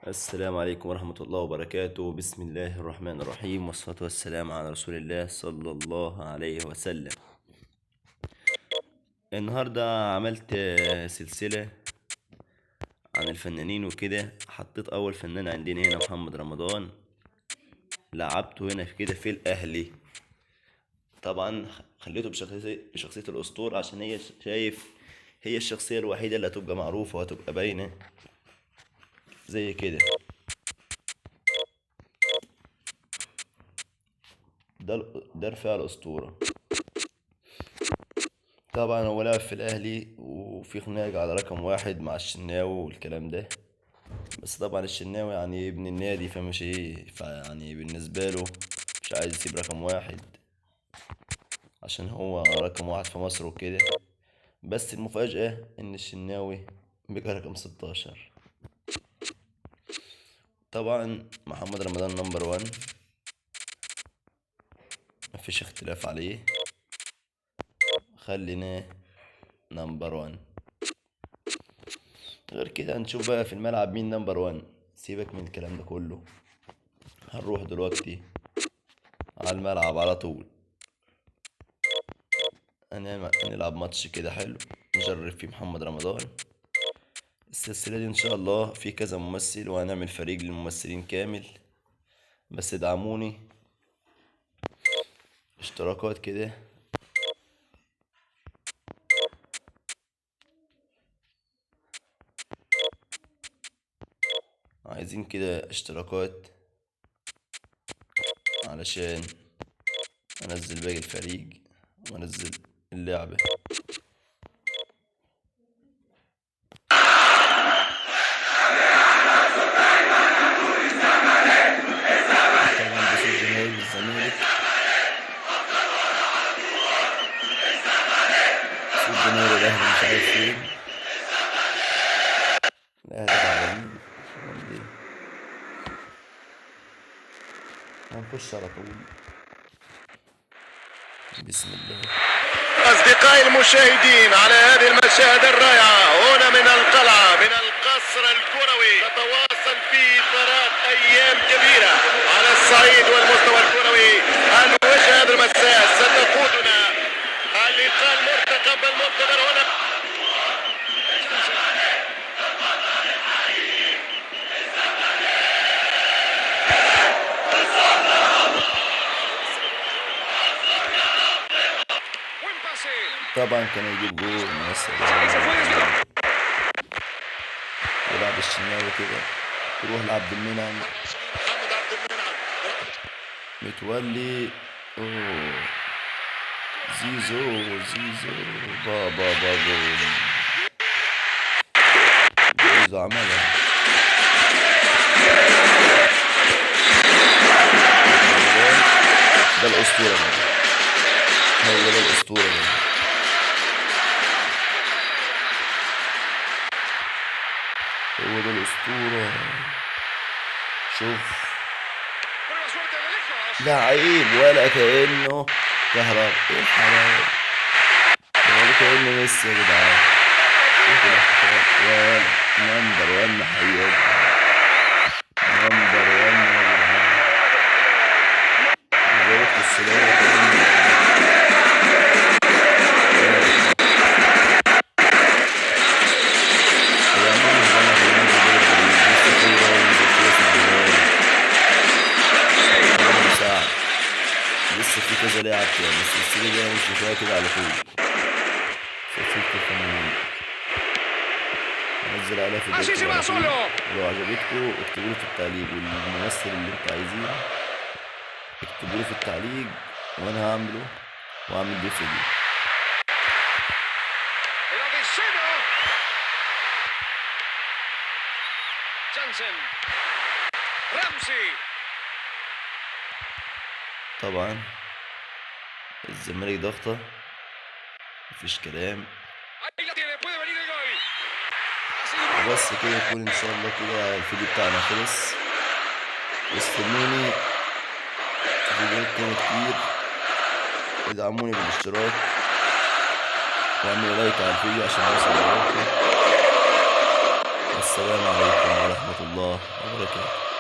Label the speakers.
Speaker 1: السلام عليكم ورحمة الله وبركاته. بسم الله الرحمن الرحيم، والصلاة والسلام على رسول الله صلى الله عليه وسلم. النهاردة عملت سلسلة عن الفنانين وكده. حطيت أول فنان عندنا هنا محمد رمضان، لعبته هنا كده في الأهلي. طبعا خليته بشخصية الأسطورة، عشان هي شايف هي الشخصية الوحيدة اللي هتبقى معروفة وهتبقى باينة زي كده. ده رفاع الأسطورة. طبعا هو لعب في الأهلي وفي خناقة على رقم 1 مع الشناوي والكلام ده، بس طبعا الشناوي يعني ابن النادي، فمش ايه، فيعني بالنسبة له مش عايز يسيب رقم 1 عشان هو رقم 1 في مصر وكده. بس المفاجأة إن الشناوي بقى رقم 16. طبعا محمد رمضان number 1، مفيش اختلاف عليه، خليناه number 1. غير كده هنشوف بقى في الملعب مين number 1. سيبك من الكلام ده كله، هنروح دلوقتي على الملعب على طول. هنلعب ماتش كده حلو نجرب فيه محمد رمضان. السلسلة دي ان شاء الله في كذا ممثل، وهنعمل فريق للممثلين كامل، بس ادعموني اشتراكات كده. عايزين كده اشتراكات علشان انزل باقي الفريق وانزل اللعبة. طبعا ده صوت جماهير الزمالك، صوت جماهير الاهلي مش عارف فين. الاهلي تعبانين. هنخش على طول. بسم الله.
Speaker 2: أصدقائي المشاهدين، على هذه المشاهد الرائعة هنا من القلعة، من القصر الكروي، تتواصل فيه ثراء أيام كبيرة على الصعيد والمستوى الكروي. الوجهة هذا المساء ستقودنا اللقاء المرتقب المنتظر هنا.
Speaker 1: طبعا كان يجيب جول يا سلام. يلعب الشناوي كده، تروح لعبد المنعم متولي. اوه زيزو، زيزو بابا با جول. زيزو عملها. ده الأسطورة بقى، هو ده الأسطورة بقى. هو ده الأسطورة. شوف لعيب ولا كأنه كهرباء. ايه الحلاوة، ولا كأنه ميسي يا جدعان. شوف الاحتفال، يا ولد number 1 حقيقي، number 1 يا جدعان. جابت السلامة كأنه لسه في كذا لاعب تاني. السلسلة دي أنا مش فيها كده على طول. سلسلة الفنانين هنزل عليها فيديوهات على طول. لو عجبتكم اكتبوا لي في التعليق، والممثل اللي انتوا عايزينه اكتبوا لي في التعليق وانا هعمله واعمل بيه فيديو. طبعا الزمالك ضغطة مفيش كلام. وبس كده يكون ان شاء الله كده الفيديو بتاعنا خلص. واستنوني في فيديوهات تانية كتير. ادعموني بالاشتراك واعملوا لايك على الفيديو عشان اوصل لكم. والسلام عليكم ورحمة الله وبركاته.